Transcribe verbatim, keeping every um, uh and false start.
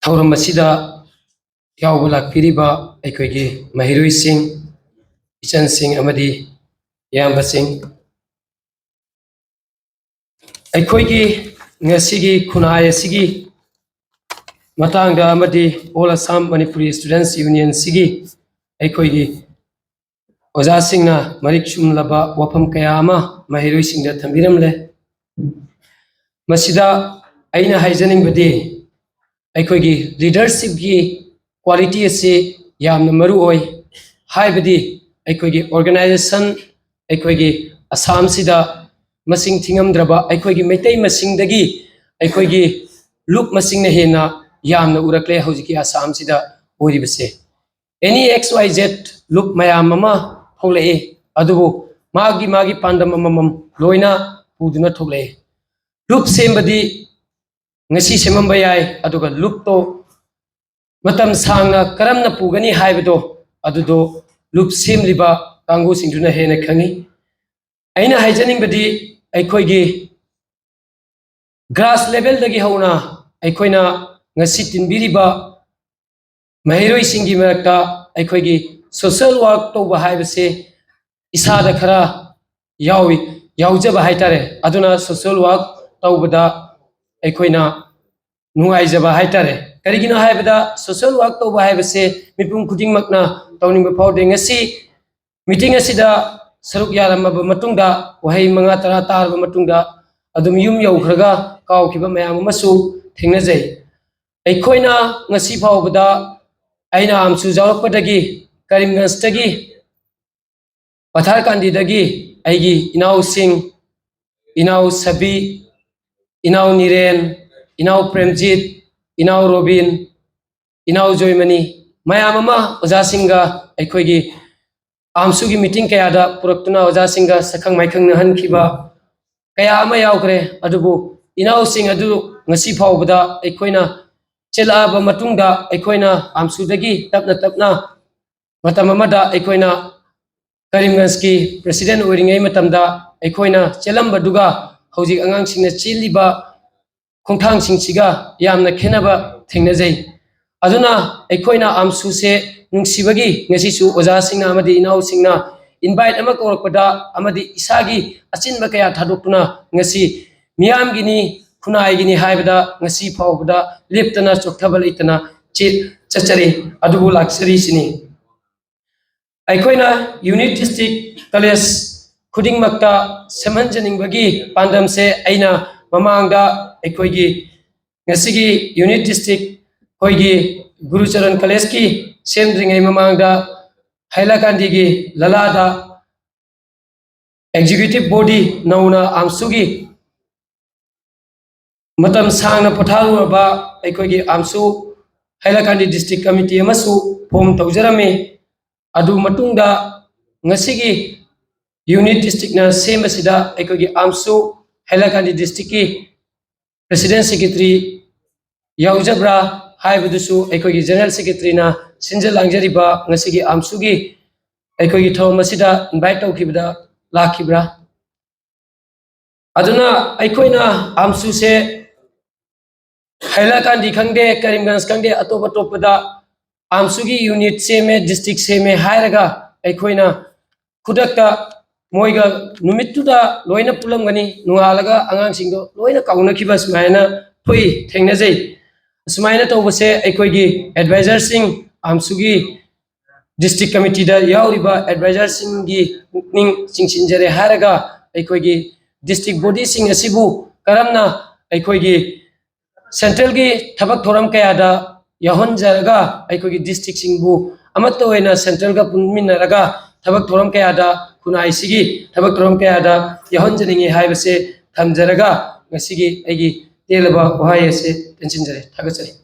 ꯊꯧꯔꯝ ꯑꯁꯤꯗ ꯌꯥꯎꯕ ꯂꯥꯛꯄꯤꯔꯤꯕ ꯑꯩꯈꯣꯏꯒꯤ ꯃꯍꯩꯔꯣꯏꯁꯤꯡ, ꯏꯆꯟꯁꯤꯡ ꯑꯃꯗꯤ ꯏꯌꯥꯝꯕꯁꯤꯡ, ꯑꯩꯈꯣꯏꯒꯤ ꯉꯁꯤꯒꯤ ꯈꯨꯟꯅꯥꯏ ꯑꯁꯤꯒꯤ ꯃꯇꯥꯡꯗ ꯑꯃꯗꯤ All Assam Manipuri Students Union ꯁꯤꯒꯤ ꯑꯩꯈꯣꯏꯒꯤ ꯑꯣꯖꯥꯁꯤꯡꯅ ꯃꯔꯤꯛ ꯆꯨꯝꯂꯕ ꯋꯥꯐꯝ ꯀꯌꯥ ꯑꯃ ꯃꯍꯩꯔꯣꯏꯁꯤꯡꯗ ꯊꯝꯕꯤꯔꯝꯂꯦ꯫ ꯃꯁꯤꯗ ꯑꯩꯅ ꯍꯥꯏꯖꯅꯤꯡꯕꯗꯤ, ꯑꯩꯈꯣꯏꯒꯤ ꯂꯤꯗꯔꯁꯤꯞꯀꯤ ꯀ꯭ꯋꯥꯂꯤꯇꯤ ꯑꯁꯤ ꯌꯥꯝꯅ ꯃꯔꯨ ꯑꯣꯏ꯫ ꯍꯥꯏꯕꯗꯤ ꯑꯩꯈꯣꯏꯒꯤ ꯑꯣꯔꯒꯅꯥꯏꯖꯦꯁꯟ, ꯑꯩꯈꯣꯏꯒꯤ ꯑꯁꯥꯝꯁꯤꯗ ꯃꯁꯤꯡ ꯊꯤꯉꯝꯗ꯭ꯔꯕ ꯑꯩꯈꯣꯏꯒꯤ ꯃꯩꯇꯩ ꯃꯁꯤꯡꯗꯒꯤ ꯑꯩꯈꯣꯏꯒꯤ ꯂꯨꯞ ꯃꯁꯤꯡꯅ ꯍꯦꯟꯅ ꯌꯥꯝꯅ ꯎꯔꯛꯂꯦ ꯍꯧꯖꯤꯛꯀꯤ ꯑꯁꯥꯝꯁꯤꯗ ꯑꯣꯏꯔꯤꯕꯁꯦ꯫ Any X Y Z ꯂꯨꯞ ꯃꯌꯥꯝ ꯑꯃ ꯊꯣꯛꯂꯛꯏ, ꯑꯗꯨꯕꯨ ꯃꯥꯒꯤ ꯃꯥꯒꯤ ꯄꯥꯟꯗꯝ ꯑꯃꯃꯝ ꯂꯣꯏꯅ ꯄꯨꯗꯨꯅ ꯊꯣꯛꯂꯛꯏ꯫ ꯂꯨꯞ ꯁꯦꯝꯕꯗꯤ ꯉꯁꯤ ꯁꯦꯝꯃꯝꯕ ꯌꯥꯏ, ꯑꯗꯨꯒ ꯂꯨꯞꯇꯣ ꯃꯇꯝ ꯁꯥꯡꯅ ꯀꯔꯝꯅ ꯄꯨꯒꯅꯤ ꯍꯥꯏꯕꯗꯣ ꯑꯗꯨꯗꯣ ꯂꯨꯞ ꯁꯦꯝꯂꯤꯕ ꯀꯥꯡꯕꯨꯁꯤꯡꯗꯨꯅ ꯍꯦꯟꯅ ꯈꯪꯏ꯫ ꯑꯩꯅ ꯍꯥꯏꯖꯅꯤꯡꯕꯗꯤ, ꯑꯩꯈꯣꯏꯒꯤ ꯒ꯭ꯔꯥꯁ ꯂꯦꯚꯦꯜꯗꯒꯤ ꯍꯧꯅ ꯑꯩꯈꯣꯏꯅ ꯉꯁꯤ ꯇꯤꯟꯕꯤꯔꯤꯕ ꯃꯍꯩꯔꯣꯏꯁꯤꯡꯒꯤ ꯃꯔꯛꯇ ꯑꯩꯈꯣꯏꯒꯤ ꯁꯣꯁꯤꯌꯦꯜ ꯋꯥꯔꯛ ꯇꯧꯕ ꯍꯥꯏꯕꯁꯦ ꯏꯁꯥꯗ ꯈꯔ ꯌꯥꯎꯏ, ꯌꯥꯎꯖꯕ ꯍꯥꯏꯇꯥꯔꯦ꯫ ꯑꯗꯨꯅ ꯁꯣꯁꯤꯌꯦꯜ ꯋꯥꯔꯛ ꯇꯧꯕꯗ ꯑꯩꯈꯣꯏꯅ ꯅꯨꯡꯉꯥꯏꯖꯕ ꯍꯥꯏꯇꯥꯔꯦ꯫ ꯀꯔꯤꯒꯤꯅꯣ ꯍꯥꯏꯕꯗ, ꯁꯣꯁꯤꯌꯦꯜ ꯋꯥꯔꯛ ꯇꯧꯕ ꯍꯥꯏꯕꯁꯦ ꯃꯤꯄꯨꯝ ꯈꯨꯗꯤꯡꯃꯛꯅ ꯇꯧꯅꯤꯡꯕ ꯐꯥꯎꯗꯦ꯫ ꯉꯁꯤ ꯃꯤꯇꯤꯡ ꯑꯁꯤꯗ ꯁꯔꯨꯛ ꯌꯥꯔꯝꯃꯕ ꯃꯇꯨꯡꯗ, ꯋꯥꯍꯩ ꯃꯉꯥ ꯇꯔꯥ ꯇꯥꯔꯕ ꯃꯇꯨꯡꯗ, ꯑꯗꯨꯝ ꯌꯨꯝ ꯌꯧꯈ꯭ꯔꯒ ꯀꯥꯎꯈꯤꯕ ꯃꯌꯥꯝ ꯑꯃꯁꯨ ꯊꯦꯡꯅꯖꯩ꯫ ꯑꯩꯈꯣꯏꯅ ꯉꯁꯤ ꯐꯥꯎꯕꯗ, ꯑꯩꯅ ꯑꯥꯝꯁꯨ ꯌꯥꯎꯔꯛꯄꯗꯒꯤ, ꯀꯔꯤꯝꯒꯟꯖꯇꯒꯤ ꯄꯊꯥꯔꯀꯥꯟꯗꯤꯗꯒꯤ ꯑꯩꯒꯤ ꯏꯅꯥꯎꯁꯤꯡ, ꯏꯅꯥꯎ ꯁꯕꯤ, ꯏꯅꯥꯎ ꯅꯤꯔꯦꯟ, ꯏꯅꯥꯎ ꯄ꯭ꯔꯦꯝꯖꯤꯠ, ꯏꯅꯥꯎ ꯔꯣꯕꯤꯟ, ꯏꯅꯥꯎ ꯖꯣꯏꯃꯅꯤ, ꯃꯌꯥꯝ ꯑꯃ ꯑꯣꯖꯥꯁꯤꯡꯒ ꯑꯩꯈꯣꯏꯒꯤ ꯑꯥꯝꯁꯨꯒꯤ ꯃꯤꯇꯤꯡ ꯀꯌꯥꯗ ꯄꯨꯔꯛꯇꯨꯅ ꯑꯣꯖꯥꯁꯤꯡꯒ ꯁꯛꯈꯪ ꯃꯥꯏꯈꯪꯅꯍꯟꯈꯤꯕ ꯀꯌꯥ ꯑꯃ ꯌꯥꯎꯈ꯭ꯔꯦ꯫ ꯑꯗꯨꯕꯨ ꯏꯅꯥꯎꯁꯤꯡ ꯑꯗꯨ ꯉꯁꯤ ꯐꯥꯎꯕꯗ ꯑꯩꯈꯣꯏꯅ ꯆꯦꯜꯂꯛꯑꯕ ꯃꯇꯨꯡꯗ, ꯑꯩꯈꯣꯏꯅ ꯑꯥꯝꯁꯨꯗꯒꯤ ꯇꯞꯅ ꯇꯞꯅ ꯃꯇꯝ ꯑꯃꯗ ꯑꯩꯈꯣꯏꯅ ꯀꯔꯤꯝꯒꯟꯖꯀꯤ ꯄ꯭ꯔꯦꯁꯤꯗꯦꯟ ꯑꯣꯏꯔꯤꯉꯩ ꯃꯇꯝꯗ ꯑꯩꯈꯣꯏꯅ ꯆꯦꯜꯂꯝꯕꯗꯨꯒ ꯍꯧꯖꯤꯛ ꯑꯉꯥꯡꯁꯤꯡꯅ ꯆꯦꯜꯂꯤꯕ ꯈꯣꯡꯊꯥꯡꯁꯤꯡꯁꯤꯒ ꯌꯥꯝꯅ ꯈꯦꯠꯅꯕ ꯊꯦꯡꯅꯖꯩ꯫ ꯑꯗꯨꯅ ꯑꯩꯈꯣꯏꯅ ꯑꯥꯝꯁꯨꯁꯦ ꯅꯨꯡꯁꯤꯕꯒꯤ ꯉꯁꯤꯁꯨ ꯑꯣꯖꯥꯁꯤꯡꯅ ꯑꯃꯗꯤ ꯏꯅꯥꯎꯁꯤꯡꯅ invite ꯑꯃ ꯀꯧꯔꯛꯄꯗ ꯑꯃꯗꯤ ꯏꯁꯥꯒꯤ ꯑꯆꯤꯟꯕ ꯀꯌꯥ ꯊꯥꯗꯣꯛꯇꯨꯅ ꯉꯁꯤ ꯃꯤꯌꯥꯝꯒꯤꯅꯤ, ꯈꯨꯟꯅꯥꯏꯒꯤꯅꯤ ꯍꯥꯏꯕꯗ ꯉꯁꯤ ꯐꯥꯎꯕꯗ ꯂꯦꯞꯇꯅ ꯆꯣꯛꯊꯕ ꯂꯩꯇꯅ ꯆꯦ-, ꯆꯠꯆꯔꯤ꯫ ꯑꯗꯨꯕꯨ ꯂꯥꯛꯆꯔꯤꯁꯤꯅꯤ꯫ ꯑꯩꯈꯣꯏꯅ unit district college ꯈꯨꯗꯤꯡꯃꯛꯇ ꯁꯦꯝꯍꯟꯖꯅꯤꯡꯕꯒꯤ ꯄꯥꯟꯗꯝꯁꯦ ꯑꯩꯅ ꯃꯃꯥꯡꯗ ꯑꯩꯈꯣꯏꯒꯤ ꯉꯁꯤꯒꯤ unit district ꯑꯩꯈꯣꯏꯒꯤ ꯒꯨꯔꯨꯆꯔꯟ collegeꯀꯤ ꯁꯦꯝꯗ꯭ꯔꯤꯉꯩ ꯃꯃꯥꯡꯗ ꯍꯥꯏꯂꯥꯀꯥꯟꯗꯤꯒꯤ ꯂꯂꯥꯗ executive body ꯅꯧꯅ ꯑꯥꯝꯁꯨꯒꯤ ꯃꯇꯝ ꯁꯥꯡꯅ ꯄꯣꯊꯥꯔꯨꯔꯕ ꯑꯩꯈꯣꯏꯒꯤ ꯑꯥꯝꯁꯨ ꯍꯥꯏꯂꯥꯀꯥꯟꯗꯤ district committee ꯑꯃꯁꯨ form ꯇꯧꯖꯔꯝꯃꯤ꯫ ꯑꯗꯨ ꯃꯇꯨꯡꯗ ꯉꯁꯤꯒꯤ unit districtꯅ ꯁꯦꯝꯕꯁꯤꯗ ꯑꯩꯈꯣꯏꯒꯤ ꯑꯥꯝꯁꯨ ꯍꯥꯏꯂꯥꯀꯥꯟꯗꯤ districtꯀꯤ president secretary ꯌꯥꯎꯖꯕ꯭ꯔꯥ ꯍꯥꯏꯕꯗꯨꯁꯨ ꯑꯩꯈꯣꯏꯒꯤ general secretaryꯅ ꯁꯤꯟꯖ ꯂꯥꯡꯖꯔꯤꯕ ꯉꯁꯤꯒꯤ ꯑꯥꯝꯁꯨꯒꯤ ꯑꯩꯈꯣꯏꯒꯤ ꯊꯧꯔꯝ ꯑꯁꯤꯗ invite ꯇꯧꯈꯤꯕꯗ ꯂꯥꯛꯈꯤꯕ꯭ꯔꯥ? ꯑꯗꯨꯅ ꯑꯩꯈꯣꯏꯅ ꯑꯥꯝꯁꯨꯁꯦ ꯍꯥꯏꯂꯥꯀꯥꯟꯗꯤ ꯈꯪꯗꯦ, ꯀꯔꯤꯝꯒꯟꯖ ꯈꯪꯗꯦ, ꯑꯇꯣꯞ ꯑꯇꯣꯞꯄꯗ ꯑꯥꯝꯁꯨꯒꯤ unit ꯁꯦꯝꯃꯦ, district ꯁꯦꯝꯃꯦ ꯍꯥꯏꯔꯒ ꯑꯩꯈꯣꯏꯅ ꯈꯨꯗꯛꯇ ꯃꯣꯏꯒ ꯅꯨꯃꯤꯠꯇꯨꯗ ꯂꯣꯏꯅ ꯄꯨꯜꯂꯝꯒꯅꯤ, ꯅꯣꯡꯉꯥꯜꯂꯒ ꯑꯉꯥꯡꯁꯤꯡꯗꯣ ꯂꯣꯏꯅ ꯀꯥꯎꯅꯈꯤꯕ ꯁꯨꯃꯥꯏꯅ ꯊꯣꯛꯏ, ꯊꯦꯡꯅꯖꯩ꯫ ꯑꯁꯨꯃꯥꯏꯅ ꯇꯧꯕꯁꯦ ꯑꯩꯈꯣꯏꯒꯤ advisorꯁꯤꯡ, ꯑꯥꯝꯁꯨꯒꯤ district committeeꯗ ꯌꯥꯎꯔꯤꯕ advisorꯁꯤꯡꯒꯤ ꯄꯨꯛꯅꯤꯡ ꯆꯤꯡꯁꯤꯟꯖꯔꯦ ꯍꯥꯏꯔꯒ ꯑꯩꯈꯣꯏꯒꯤ district bodyꯁꯤꯡ ꯑꯁꯤꯕꯨ ꯀꯔꯝꯅ ꯑꯩꯈꯣꯏꯒꯤ centralꯒꯤ ꯊꯕꯛ ꯊꯧꯔꯝ ꯀꯌꯥꯗ ꯌꯥꯎꯍꯟꯖꯔꯒ ꯑꯩꯈꯣꯏꯒꯤ districtꯁꯤꯡꯕꯨ ꯑꯃꯠꯇ ꯑꯣꯏꯅ centralꯒ ꯄꯨꯟꯃꯤꯟꯅꯔꯒ ꯊꯕꯛ ꯊꯧꯔꯝ ꯀꯌꯥꯗ, ꯈꯨꯟꯅꯥꯏꯁꯤꯒꯤ ꯊꯕꯛ ꯊꯧꯔꯝ ꯀꯌꯥꯗ ꯌꯥꯎꯍꯟꯖꯅꯤꯡꯏ ꯍꯥꯏꯕꯁꯦ ꯊꯝꯖꯔꯒ ꯉꯁꯤꯒꯤ ꯑꯩꯒꯤ ꯇꯦꯜꯂꯕ ꯋꯥꯍꯩ ꯑꯁꯤ ꯇꯦꯟꯁꯤꯟꯖꯔꯦ꯫ ꯊꯥꯒꯠꯆꯔꯤ꯫